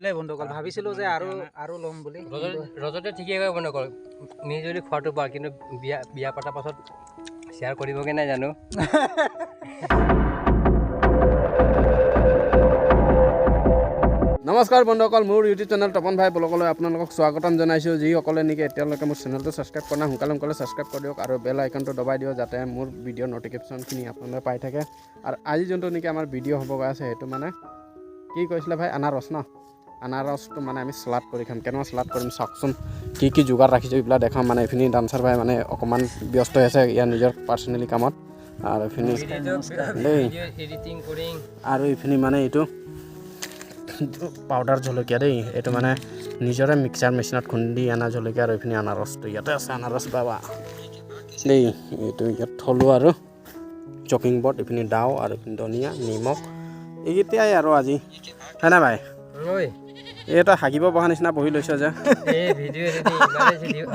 বন্ধুসকল, ভাবিছিলোঁ যে আৰু আৰু ল'ম বুলি। ৰজতে ঠিকেই কয় বন্ধুসকল, মিলিজুলি খোৱাটো পাৰ, কিন্তু বিয়া বিয়া পতাৰ পাছত শ্বেয়াৰ কৰিবগৈ নাই জানো। নমস্কাৰ বন্ধুসকল, মোৰ ইউটিউব চেনেল তপন ভাই ব্লগলৈ আপোনালোকক স্বাগতম জনাইছোঁ। যিসকলে নেকি এতিয়ালৈকে মোৰ চেনেলটো ছাবস্ক্ৰাইব কৰা নাই, সোনকালে সোনকালে ছাবস্ক্ৰাইব কৰি দিয়ক আৰু বেল আইকনটো দবাই দিয়ক, যাতে মোৰ ভিডিঅ' ন'টিফিকেশ্যনখিনি আপোনালোকে পাই থাকে। আৰু আজি যোনটো নেকি আমাৰ ভিডিঅ' হ'ব গৈ আছে, সেইটো মানে কি কৈছিলে ভাই, আনাৰস ন? আনাৰসটো মানে আমি চালাড কৰি খাম। কেনেকুৱা চালাড কৰিম চাওকচোন, কি কি যোগাৰ ৰাখিছোঁ এইবিলাক দেখাম। মানে এইখিনি ডান্সাৰ ভাই মানে অকণমান ব্যস্ত হৈ আছে ইয়াৰ নিজৰ পাৰ্চনেলি কামত। আৰু এইখিনি দেই। এডিটিং কৰিম। আৰু এইখিনি মানে এইটো পাউডাৰ জলকীয়া দেই, এইটো মানে নিজৰে মিক্সাৰ মেচিনত খুন্দি অনা জলকীয়া। আৰু এইখিনি আনাৰসটো ইয়াতে আছে, আনাৰস বাবা দেই, এইটো ইয়াত থ'লোঁ। আৰু চপিং বৰ্ড, এইখিনি দাও, আৰু এইখিনি ধনিয়া, নিমখ, এইকেইটাই আৰু আজি হয় নাই ভাই? ঐ। এই এটা হাগিব বহা নিচিনা বহি লৈছ যে। এই ভিডিঅ' এডিটিং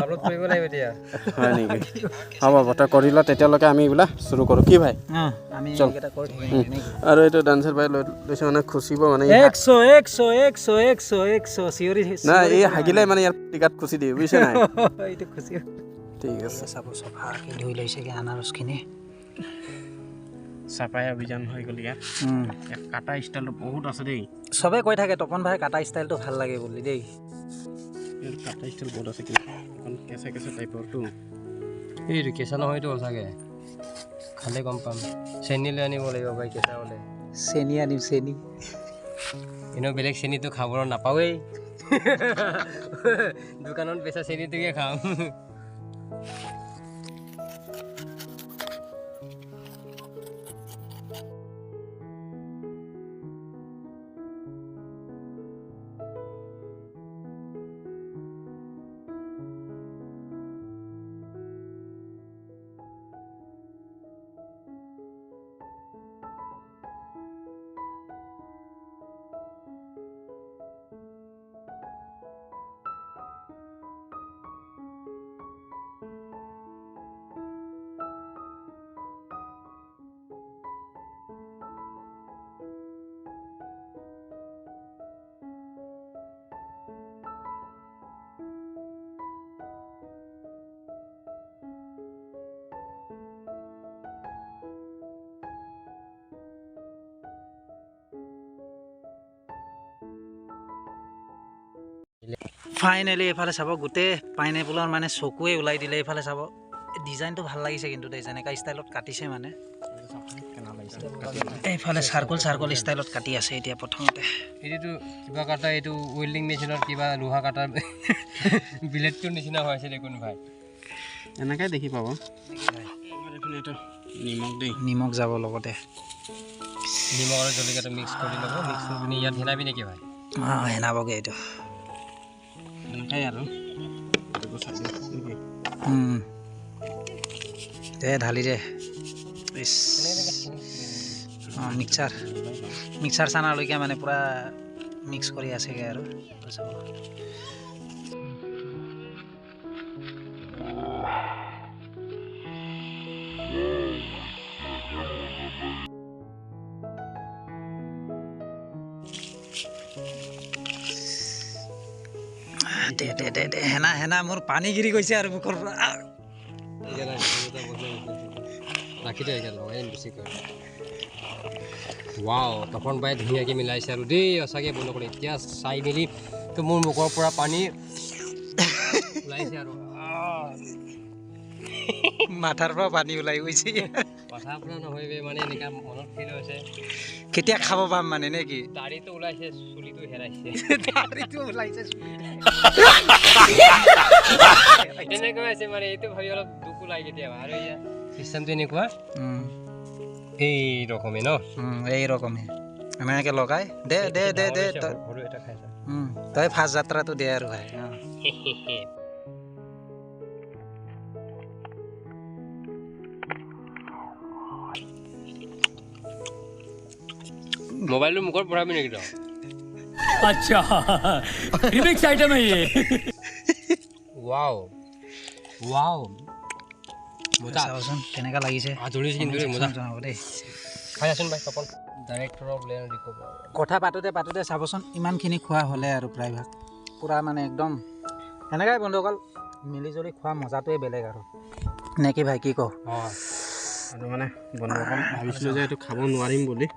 আপলোড কৰিব লাগিব এতিয়া। হয় নেকি? হ'ব হ'ব, তই কৰি ল, তেতিয়ালৈকে আমি এইবিলাক চুৰু কৰোঁ কি ভাই? আমি চল। এইকেইটা কৰি থাকিম নেকি? আৰু এইটো ডান্সাৰ ভাই লৈ লৈছে, মানে খুচিব মানে ই। 100, 100, 100, 100, 100 চিঞৰি। নাই, এই হাগিলে মানে ইয়াৰ টিকাত খুচি দিয়ে, বুজিছে নাই? এইটো খুচি। ঠিক আছে। চাব, চফাকৈ ধুই লৈছেগৈ আনাৰসখিনি। চাফাই অভিযান হৈ গ'ল ইয়াত। ইয়াত কাটা ষ্টাইলটো বহুত আছে দেই। চবে কৈ থাকে তপন ভাই কাটা ষ্টাইলটো ভাল লাগে বুলি দেই। ইয়াত কাটা ষ্টাইল বহুত আছে, কিন্তু অকণ কেঁচা কেঁচা টাইপৰটো। এইটো কেঁচা নহয়তো সঁচাকৈ, খালে গম পাম। চেনি লৈ আনিব লাগিব ভাই কেঁচা হ'লে। চেনি আনিম, চেনি। এনেও বেলেগ চেনিটো খাবলৈ নাপাৱেই, দোকানত বেচা চেনিটোকে খাম। ফাইনেলি এইফালে চাব, গোটেই পাইনএপলৰ মানে চকুৱে ওলাই দিলে। এইফালে চাব, ডিজাইনটো ভাল লাগিছে কিন্তু দেই, যেনেকা ষ্টাইলত কাটিছে মানে। এইফালে চাৰ্কল চাৰ্কল ষ্টাইলত কাটি আছে এতিয়া প্ৰথমতে। এইটো কিবা কাটা, এইটো ৱেল্ডিং মেচিনত কিবা লোহা কাটাৰ বিলেটটোৰ নিচিনা হৈ আছে দেখোন ভাই। এনেকাই দেখি পাব। আমাৰ এইপিনে এইটো নিমখ দেই। নিমখ যাব লগতে। নিমখ আৰু জলকীয়াটো মিক্স কৰি ল'ব, মিক্স কৰি পিনি ইয়াত হেনাবি নেকি ভাই? অঁ, হেনাবগৈ এইটো। এনেকাই আৰু এইটো চাই দিওঁ নেকি? দে, ঢালি দে। ইছ, অঁ, মিক্সাৰ মিক্সাৰ চানালৈকে মানে পূৰা মিক্স কৰি আছেগৈ। আৰু চাব। দে দে দে দে, হেনা হেনা, মোৰ পানী গিৰি গৈছে আৰু মুখৰ পৰা। আহ! ৰাখি দে, এতিয়া লগাই দিম বেছিকৈ। ৱাও, তপন বাই ধুনীয়াকৈ মিলাইছে আৰু দেই। সঁচাকৈ বন্ধ কৰি এতিয়া চাই মেলি তো মোৰ মুখৰ পৰা পানী ওলাইছে আৰু। মাথাৰ পৰা পানী ওলাই গৈছে। মাথাৰ পৰা নহয় বে, মানে এনেকুৱা মনত ফিল হৈছে। কেতিয়া খাব পাম মানে নে কি? দাড়িটো ওলাইছে, চুলিটো হেৰাইছে। দাড়িটো ওলাইছে। তেনেকুৱা হৈছে মানে, এইটো ভাবি অলপ দুখো লাগে কেতিয়াবা। আৰু এয়া চিষ্টেমটো এনেকুৱা, এই ৰকমে ন? এই ৰকমে এনেকৈ লগাই দে দে দে দে তই। সৰু এটা খাই চা। তই ফাৰ্ষ্ট যাত্ৰাটো দে আৰু ভাই, অঁ। মোবাইলটো মুখত ভৰাবি নেকি তই? अच्छा, रिमिक्स आइटम है ये। ৱাও ৱাও, মজা। চাবচোন কেনেকুৱা লাগিছে। আজৰিছে কিন্তু দেই, মজা। জনাব দেই। খাই আছোন ভাই Tapan. Director of land recover. কথা পাতোঁতে পাতোঁতে চাবচোন, ইমানখিনি খোৱা হ'লে আৰু প্ৰায়ভাগ পূৰা মানে একদম সেনেকাই। বন্ধুসকল, মিলি জুলি খোৱা মজাটোৱে বেলেগ আৰু, নে কি ভাই, কি কওঁ? অঁ। আৰু মানে বন্ধুসকল, ভাবিছিলোঁ যে এইটো খাব নোৱাৰিম বুলি,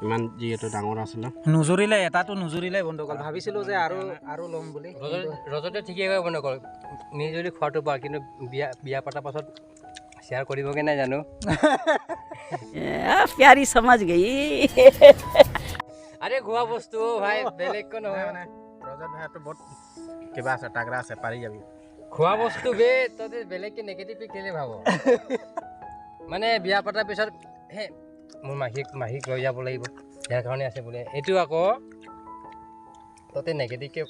ইমান যিহেতু ডাঙৰ আছিলে। নুজুৰিলে, এটাতো নুজুৰিলে বন্ধুসকল। ভাবিছিলোঁ যে আৰু ল'ম বুলি। ৰজতে ঠিকেই কয় বন্ধুসকল, মিলি জুলি খোৱাটো বাৰু, কিন্তু বিয়া পতাৰ পাছত শ্বেয়াৰ কৰিবগৈ নাই জানো। प्यारी समझ गई। আৰে খোৱা বস্তু ভাই, বেলেগকৈ নহয়। মানে ৰজত ভাইটো বহুত কিবা আছে, তাগৰা আছে, পাৰি যাবি। খোৱা বস্তু বে, তহঁতে বেলেগকে নিগেটিভ কেলে ভাব? মানে বিয়া পতাৰ পিছত হে মোৰ মাহীক লৈ যাব লাগিব, ইয়াৰ কাৰণে আছে বোলে। এইটো আকৌ তহঁতে নিগেটিভকে।